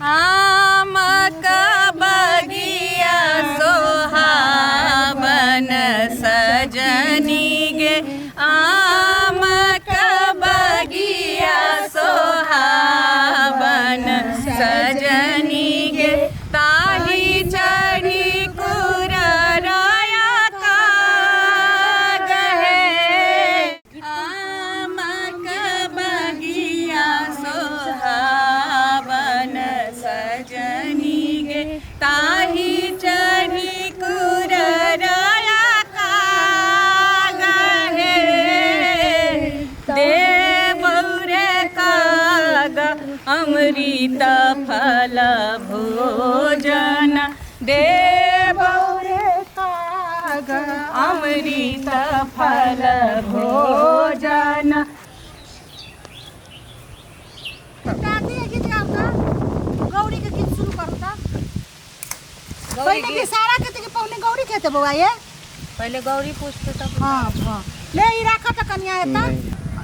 आमक बगिया सोहावन सजनी गे, आमक बगिया सोहावन सजनी गे, ताही चढ़ी कुरराया काग हे। आमक बगिया सोहावन सजनी गे, ताही चढ़ी कुरराया काग हे। देबौ रे काग अमृत फल भोजन, देबौ रे काग अमृत फल भोजन। कार्तिक गीत गाउ त, गौरी के गीत शुरू करू त। गौरी पहिले गीत। विसारा के त पहिले गौरी खेते बौआ ये। पहिले गौरी पूछते तब। हाँ हाँ, ले ई राख त कनिया एता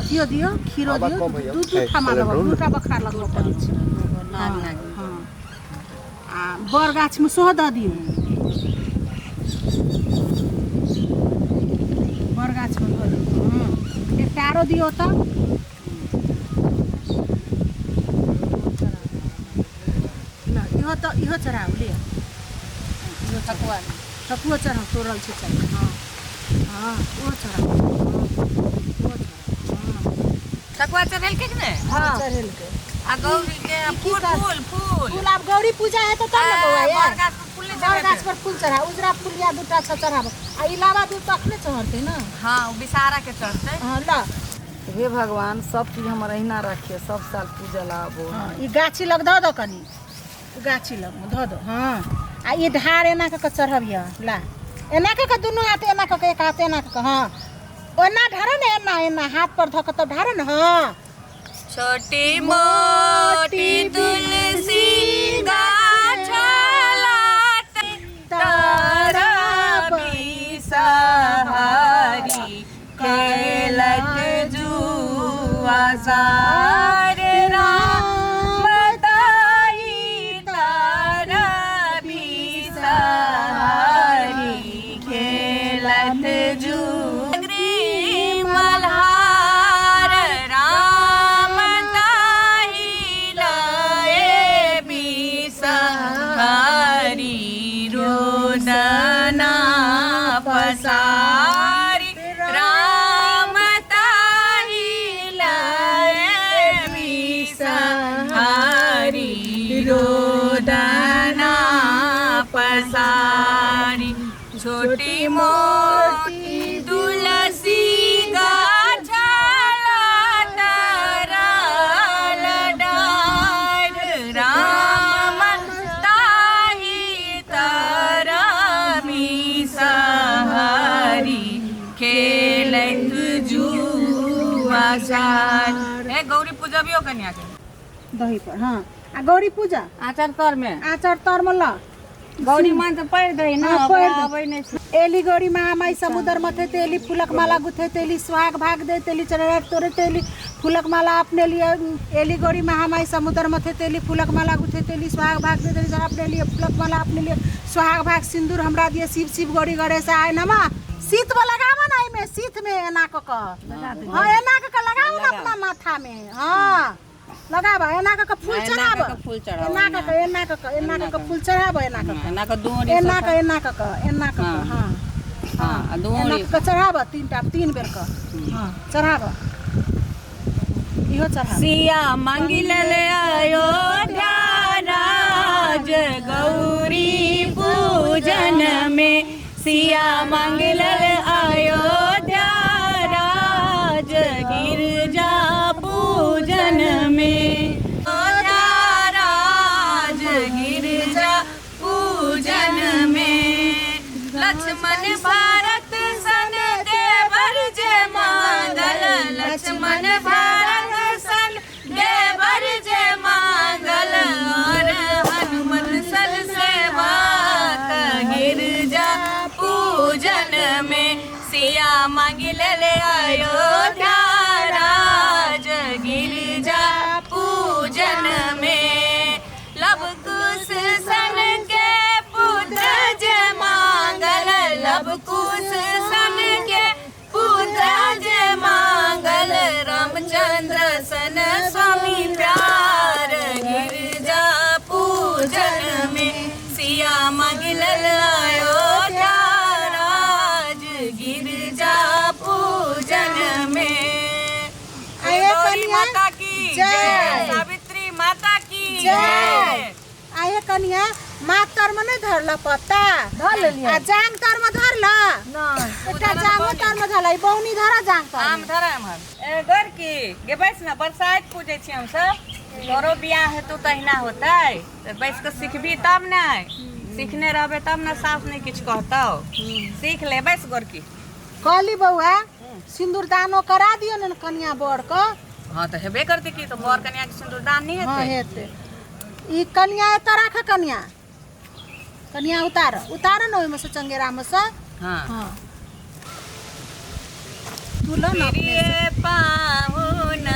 दियो दियो खीरो आवाज दियो। कम भैया। दू दू ए, ठामा चलो, लगब, रोल। दूटा बखार लगबऽ पड़ै छै। नाग नाग। हाँ, आ बर गाछमे सेहो दऽ दियौ, बर गाछमे दऽ दियौ। हँ, एकटा आरो दियौ तऽ ल इहो तऽ इहो चढ़ाउ लिअ। इहो ठकुआ, ठकुओ चढ़ाउ, तोड़ल छै चढ़ाउ। हँ हँ, ओहो चढ़ाउ, ओहो चढ़ाउ। हँ, ठकुआ चढ़ेलकै कि नहि? हँ, चढ़ेलकै। आ गौरी के ई की फूल कर- फूल फूल फूल। आब गौरी पूजा हेतै तब ने बौआ ये। बर गाछ पर फूल नहि बर चढ़ेतै? गाछ पर फूल चढ़ा, उजरा फूल या दूटा छह चढ़ाब, आ ई लाबा दूध तखने चढ़तै ने। हँ, ओ विसारा के चढ़तै। हँ, ल। हे भगवान, सब चीज हमर अहिना रखिए, सब साल पूजल आबो। हँ, ई गाछी लग धऽ दऽ कनी, ई गाछी लग धऽ दऽ। हँ, आ ई ढार एना कऽ कऽ चढ़बिह, ला एना कऽ कऽ दुनू हाथ एना कऽ कऽ, एक हाथ एना कऽ कऽ। हँ, ओना ढारऽ ने, एना एना हाथ पर धऽ कऽ तब ढारऽ ने। हँ। छोटी मोटी तुलसी गाछ लाट तारा बिसहारी खेलत जुआ सारे राम ताई तारा बिसहारी खेलत जुआ मल्हार राम ताही लए बिसहारी रोदना पसारी, राम ताही लए बिसहारी रोदना पसारी। छोटी मोटी तुलसी गाछ तरल डार, राम ताही तरमी सहारी खेलैत जुआ सार। हे गौरी पूजबियो कन्या के दही पर। हँ, आ गौरी पूजा आँचर तर में, आँचर तर में ल गौरी मान तऽ पढ़ि दही ने। हाँ, पढ़ि ओकरा दही। अबै नहि छै। एली गौरी महामाई समुद्र मथे तेली, फूलक माला गुथे तेली, सुहाग भाग दे तेली, चढ़ा तोड़े तेली, फूलक माला अपने लिए। एली गौरी महामाई समुद्र मथे तेली, फूलक माला गुथे तेली, सुहाग भाग दे तेली, चढ़ा अपने लिए, फूलक माला अपने लिए, सुहाग भाग सिंदूर हमरा दिए, शिव शिव गौरी गणेश आय नमः। शीत में लगाबो ना, एहिमे शीत में एना कऽ कऽ। हाँ, एना कऽ कऽ लगाबो ना अपना माथा में। हाँ, लगाब, एना कऽ कऽ फूल एना चढ़ाब। कऽ कऽ फूल चढ़ाब, एना कऽ कऽ, एना कऽ कऽ, एना कऽ कऽ फूल चढ़ाब, एना कऽ कऽ। एना कऽ दोरी। एना कऽ, एना कऽ कऽ, एना कऽ कऽ। हाँ। हाँ, आ एना दोरी कऽ कऽ चढ़ाब, तीनटा, तीन बेर कऽ। हाँ, चढ़ाब, इहो चढ़ाब। सिया मांगी ले अयोध्या राज गौरी पूजन में, सिया मांगी ले अयोध्या राज गिरजा पूजन में, अयोध्या राज गिरजा पूजन में। लक्ष्मण भारत सन देवर जे मांगल, लक्ष्मण भारत सन देवर जे मांगल, और हनुमत सन सेवा गिरजा पूजन में, सिया मांगी ले अयोध्या राज गिरजा पूजन में। लव चंद्रसन स्वामी प्यार गिरजा पूजन में सिया मंगल आयो राज गिरजा पूजन में। आये गौरी कन्या, माता की जय। जय, सावित्री माता की जय। जय। आये कनिया, माथ तर में नहीं धरल पत्ता? धर लेलियै। आ जांग तर में धरल? नहि। एकटा जांगो तर में धरल, ई बौनी धर जांग तर आम में। धरा एम्हर। ए गोरकी गे, बैस ने, बरसाइत पूजै छी हमसब। तोरो बियाह हेतौ तहिना होतै, तऽ बैस कऽ सिखबी तब ने। सिखने रहबै तब ने सास नहि किछु कहतौ। सीख ले, बैस गोरकी। कहली बौआ, सिन्दूरदानो करा दियौ ने कनिया बर के। हँ तऽ हेबे करतै की, तऽ बर कनिया के सिन्दूरदान नहि हँ हेतै? हेतै। ई कनिया एतऽ राख। कनिया, कनिया उतार, उतार ने ओहिमे से, चंगेरा में से। हँ। हँ, तू ल ने अपने प्रिय से। पाहुन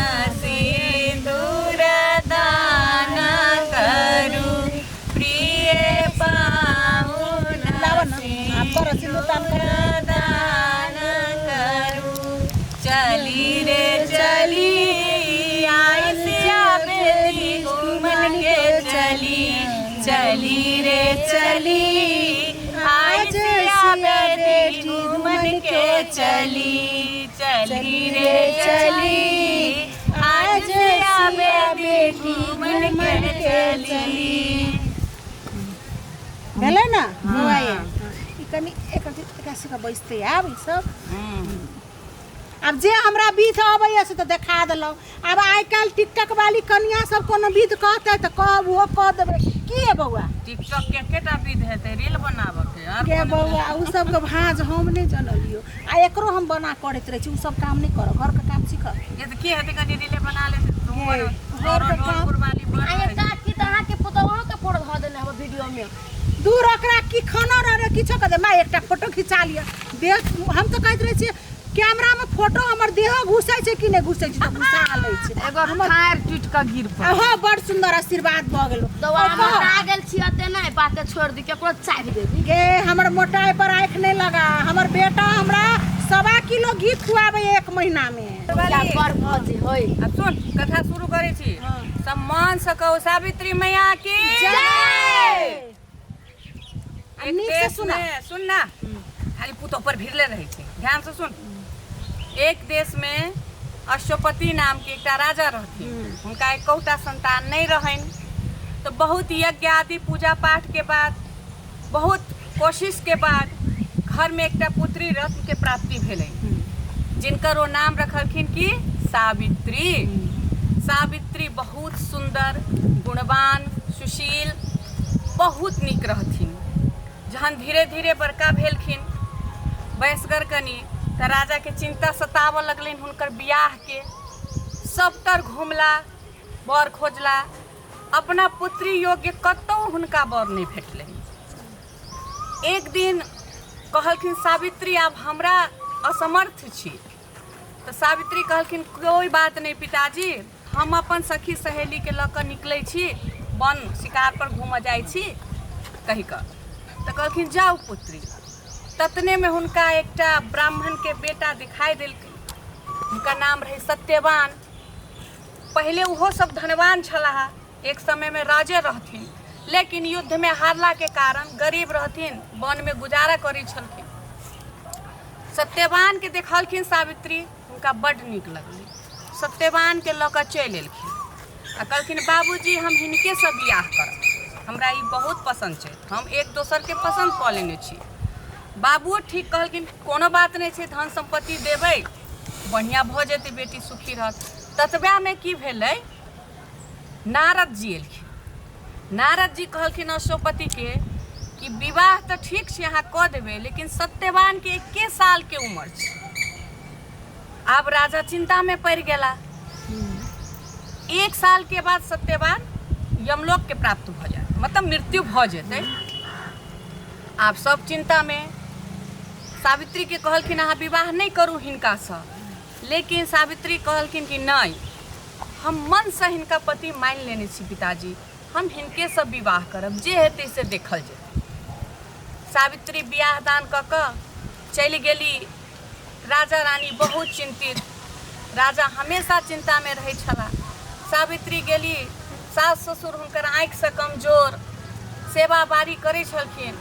सिन्दूर दान करू, प्रिय पाहुन लाबऽ ने, आब कर सिन्दूरदान कर। दान करू। चली रे चली आई सिया बेटी घूमन के चली, चली रे चली आई सिया बेटी घूमन के चली, चली रे चली आज सिया बेटी घूमन के चली। भेलै ने बौआ? ये ई कनि एक एकरा सबके बैसतै आब ई सब। आब जे हमरा विध अबैया से तऽ देखा देलहुँ। आब आइ काल्हि टिकटक वाली कनिया सब कोनो विध कहतै तऽ कहब, ओहो कऽ देबै। की है बौआ? टिकटॉक के एकेटा विध हेतै, रील बनाबऽ के आर गे कोनो? बौआ, ओ सबके भाँज हम नहि जनलियौ। आ एकरो हम बना करैत रहै छी। ओ सब काम नहि करब, घरके काम सीखब। ये तऽ की हेतै, कनि रीले बना लेतै तऽ ये, घरके काम- वाली बड़ आ रहै छै। काकी, तऽ अहाँके पुतोहो के फोटो धऽ देने हब वीडियो में। दूर, ओकरा की खाना रह किछो कऽ दे। माय, एकटा फोटो खिचा लिअ। देह हम तऽ कहैत रहै छियै, कैमरामे फोटो हमर देह घुसै छै कि नहि घुसै छै, तऽ घुसा लै छै। एगो ठाढ़ि टूटि कऽ गिर पड़ल। हँ, बड़ सुन्दर आशीर्वाद भऽ गेलो। तऽ अहाँ मोटा गेल छी एते, नहि बाते छोड़ि दी, केकरो चाहि देबी। गे, हमर मोटाइ पर आँखि नहि लगा। हमर बेटा हमरा 1.25 किलो घी खुआबै एक महीना मे। बड़ भौजी होय। आब सुन, कथा शुरू करै छी। सब मन से कहू, सावित्री मैया की जय। एक नीक से देश सुना। में, सुन ना, खाली पुतोह पर भिड़ले रहै छै। ध्यान से सुन। एक देश में अश्वपति नाम के एकटा राजा रहथिन। हुनका एकोटा संतान नहि रहनि। तऽ बहुत यज्ञ आदि पूजा पाठ के बाद, बहुत कोशिश के बाद घर में एकटा पुत्री रत्न के प्राप्ति भेलै, जिनकर ओ नाम रखलखिन कि सावित्री। सावित्री बहुत सुन्दर, गुणवान, सुशील, बहुत नीक रहथिन। जहन धीरे धीरे बड़का भेलखिन, वयस्कर कनि, तऽ राजाके चिन्ता सताबऽ लगलनि हुनकर बियाहके। सबतर घुमला, बर खोजला, अपना पुत्री योग्य कतहु हुनका बर नहि भेटलनि। एक दिन कहलखिन, सावित्री, आब हमरा असमर्थ छी। तऽ सावित्री कहलखिन, कोइ बात नहि पिताजी, हम अपन सखी सहेलीके लऽ कऽ निकलै छी, वन शिकार पर घूमऽ जाइ छी कहि कऽ। तऽ कहलखिन, जाउ पुत्री। ततनेमे हुनका एकटा ब्राह्मणके बेटा दिखाई देलकै। हुनका नाम रहै सत्यवान। पहिले ओहो सब धनवान छलाह, एक समयमे राजे रहथिन, लेकिन युद्धमे हारलाके कारण गरीब रहथिन, वनमे गुजारा करै छलखिन। सत्यवानके देखलखिन सावित्री, हुनका बड्ड नीक लगलै। सत्यवानके लऽ कऽ चलि एलखिन आ कहलखिन, बाबूजी, हम हिनकेसँ बियाह करब, हमरा ई बहुत पसन्द छै, हम एक दोसरके पसन्द कऽ लेने छी। बाबुओ ठीक कहलखिन, कोनो बात नहि छै, धन सम्पत्ति देबै, बढ़िआँ भऽ जेतै, बेटी सुखी रहत। ततबामे की भेलै, नारद जी एलखिन। नारद जी कहलखिन अश्वपतिके कि विवाह तऽ ठीक छै, अहाँ कऽ देबै, लेकिन सत्यवानके एके सालके उम्र छै। आब राजा चिन्तामे पड़ि गेला। एक सालके बाद सत्यवान यमलोकके प्राप्त भऽ जायत, मतलब मृत्यु भऽ जेतै। आब सब चिन्तामे। सावित्रीके कहलखिन, अहाँ विवाह नहि करू हिनकासँ। लेकिन सावित्री कहलखिन कि नहि, हम मनसँ हिनका पति मानि लेने छी पिताजी, हम हिनकेसँ विवाह करब, जे हेतै से देखल जेतै। सावित्री बियाह दान कऽ कऽ चलि गेली। राजा रानी बहुत चिन्तित। राजा हमेशा चिन्तामे रहै छलाह। सावित्री गेली, सास ससुर हुनकर आँखिसँ कमजोर, सेवा बारी करै छलखिन।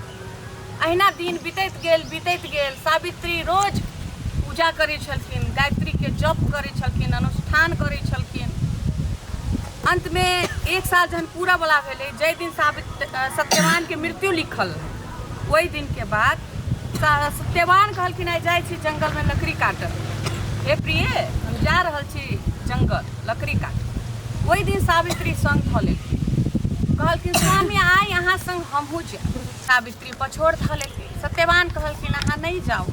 अहिना दिन बीतैत गेल, बीतैत गेल। सावित्री रोज पूजा करै छलखिन, गायत्रीके जप करै छलखिन, अनुष्ठान करै छलखिन। अन्तमे एक साल जहन पूरा वला भेलै, जाहि दिन सत्यवानके मृत्यु लिखल रहै, ओहि दिनके बाद सत्यवान कहलखिन, आइ जाइ छी जङ्गलमे लकड़ी काटऽ। हे प्रिय, हम जा रहल छी जङ्गल लकड़ी काटऽ। ओहि दिन सावित्री सङ्ग धऽ लेलखिन, कहलखिन, स्वामी, आइ अहाँ सङ्ग हमहूँ जायब। सावित्री पछोड़ धऽ लेलखिन। सत्यवान कहलखिन, अहाँ नहि जाउ,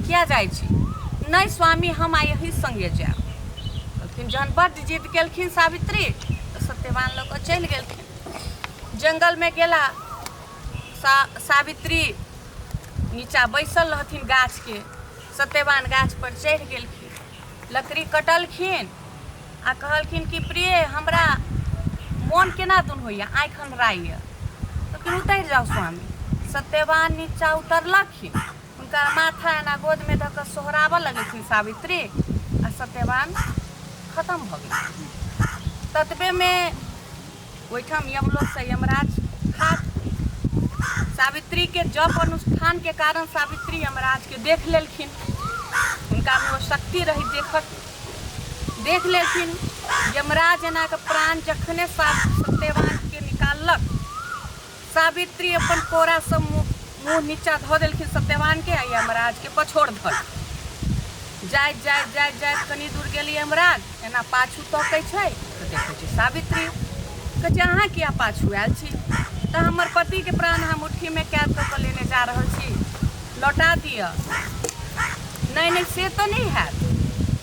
किया जाइ छी? नहि स्वामी, हम आइ अहीं सङ्गे जायब। कहलखिन, जहन बड्ड जिद केलखिन सावित्री तऽ सत्यवान लऽ कऽ चलि गेलखिन। जङ्गलमे गेला, सावित्री नीचा बैसल रहथिन गाछके, सत्यवान गाछपर चढ़ि गेलखिन, लकड़ी कटलखिन आ कहलखिन कि प्रिय, हमरा मोन केना दुन होइए, आँखि अन्हराइए। कहलखिन, उतरि जाउ स्वामी। सत्यवान नीचा उतरलखिन, हुनकर माथा एना गोदमे धऽ कऽ सोहराबऽ लगलखिन सावित्री आ सत्यवान खतम भऽ गेलखिन। ततबेमे ओहिठाम यमलोकसँ यमराज ठाढ़। सावित्रीके जप अनुष्ठानके कारण सावित्री यमराजके देख लेलखिन। हुनकामे ओ शक्ति रही देखक, देख लेलखिन। यमराज एना कऽ प्राण जखने सत्यवानके निकाललक, सावित्री अपन कोरासँ मुँह नीचा धऽ देलखिन सत्यवानके आ यमराजके पछोड़ धऽ जाइत जाइत जाइत जाइत कनि दूर गेली। यमराज एना पाछू तकै छै तऽ देखै छै सावित्री। कहै छै, अहाँ किया पाछू आयल छी? तऽ हमर पतिके प्राण हम मुट्ठीमे कैद कऽ कऽ लेने जा रहल छी, लौटा दिअ। नहि नहि, से तऽ नहि हैत।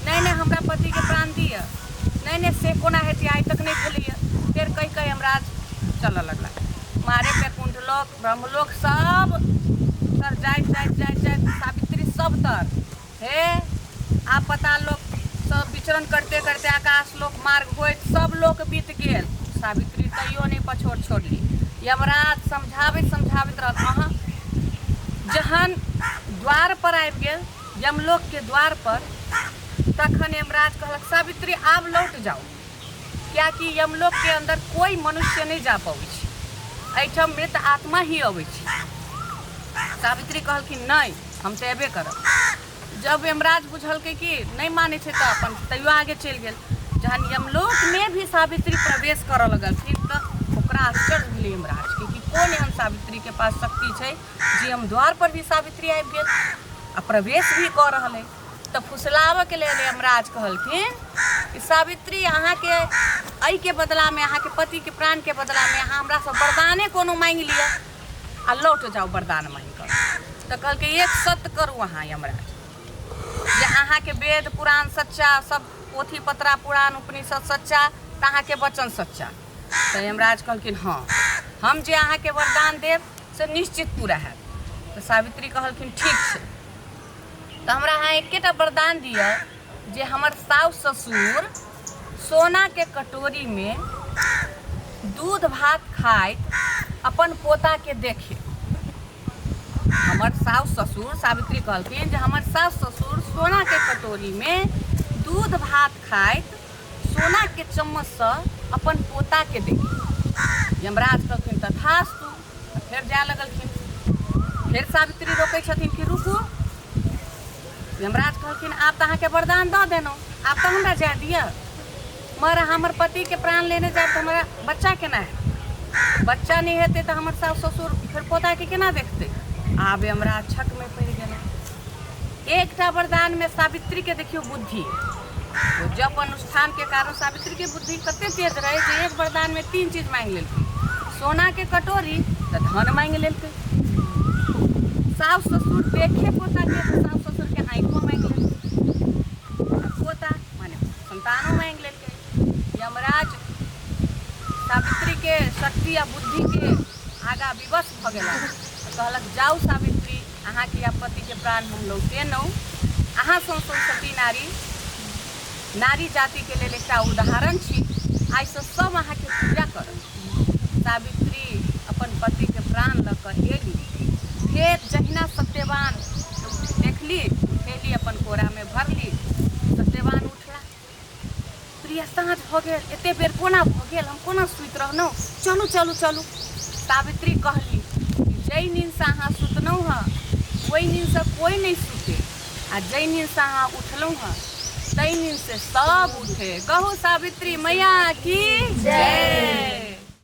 नहि नहि, हमरा पतिके प्राण दिअ। नहि नहि, से कोना हेतै? आइ तक नहि भेलैए। फेर कहि कहि यमराज चलऽ लगला। मारे बैकुण्ठ लोक, ब्रह्मलोक सब तर जाइत जाइत जाइत जाइत सावित्री सब तर हे आ पता लोक सब विचरण करते करते आकाश लोक मार्ग होइत सब लोक बीत गेल। सावित्री तैयो नहि पछोड़ छोड़ली। यमराज समझाबैत समझाबैत रहल। अहाँ जहन द्वार पर आबि गेल, यमलोकके द्वार पर, तखन यमराज कहलक, सावित्री, आब लौट जाउ, कियाकि यमलोकके अन्दर कोइ मनुष्य नहि जा पबै छै, एहिठाम मृत आत्मा ही अबै छै। सावित्री कहलखिन, नहि, हम तऽ एबे करब। जब यमराज बुझलकै कि नहि मानै छै तऽ अपन तैयो आगे चलि गेल। जहन यमलोकमे भी सावित्री प्रवेश करऽ लगलखिन तऽ ओकरा आश्चर्य भेलै यमराजके कि कोन एहन सावित्रीके पास शक्ति छै जे यम द्वार पर भी सावित्री आबि गेल आ प्रवेश भी कऽ रहल अइ। तऽ फुसलाबऽके लेल यमराज कहलखिन कि सावित्री, अहाँके एहिके बदलामे, अहाँके पतिके प्राणके बदलामे अहाँ हमरासँ वरदाने कोनो माँगि लिअ आ लौट जाउ वरदान माँगि कऽ। तऽ कहलकै, एक सत्य करू अहाँ यमराज, जे अहाँके वेद पुराण सच्चा, सब पोथी पतरा पुराण उपनिषद सच्चा, तऽ अहाँके वचन सच्चा। तऽ यमराज कहलखिन, हँ, हम जे अहाँके वरदान देब से निश्चित पूरा हैत। तऽ सावित्री कहलखिन, ठीक छै, तऽ हमरा अहाँ एकेटा वरदान दिअ जे हमर साउस ससुर सोनाके कटोरीमे दूध भात खाइत अपन पोताके देखे। हमर साउस ससुर, सावित्री कहलखिन जे हमर साउस ससुर सोनाके कटोरीमे दूध भात खाइत सोनाके चम्मचसँ अपन पोताके देखे। यमराज कहलखिन, तथास्तु। फेर जाय लगलखिन। फेर सावित्री रोकै छथिन कि रुकू। यमराज कहलखिन, आब तऽ अहाँके वरदान दऽ देलहुँ, आब तऽ हमरा जाय दिअ, मगर अहाँ हमर पतिके प्राण लेने जायब तऽ हमरा बच्चा केना हेतै? बच्चा नहि हेतै तऽ हमर सासु ससुर फेर पोताके केना देखतै? आब यमराज छकमे पड़ि गेलै। एकटा वरदानमे सावित्रीके देखियौ बुद्धि, ओ जप अनुष्ठानके कारण सावित्रीके बुद्धि कते तेज रहै जे एक वरदानमे तीन चीज माँगि लेलकै। सोनाके कटोरी तऽ धन माँगि लेलकै, साउस ससुर देखे पोताके तऽ साउस ससुरके आँखिओ माँगि लेलकै, आ पोता माने संतानो माँगि लेलकै। यमराज सावित्रीके शक्ति आ बुद्धिके आगाँ विवश भऽ गेला। कहलक, जाउ सावित्री, अहाँके या पतिके प्राण हम लौटेलहुँ। अहाँ सन सन सती नारी नारी जातिके लेल एकटा उदाहरण छी, आइसँ सब अहाँके पूजा करत। सावित्री अपन पतिके प्राण लऽ कऽ एली। फेर जहिना सत्यवान देखली, उठेली, अपन कोरामे भरली, सत्यवान उठला। साँझ भऽ गेल, एते बेर कोना भऽ गेल, हम कोना सुति रहलहुँ, चलू चलू चलू। सावित्री कहली कि जाहि नींदसँ अहाँ सुतलहुँ हँ ओहि नींदसँ कोइ नहि सुते, आ जाहि नींदसँ अहाँ उठलहुँ हँ ताहि नींदसँ सब उठे। कहू सावित्री मैया की जय।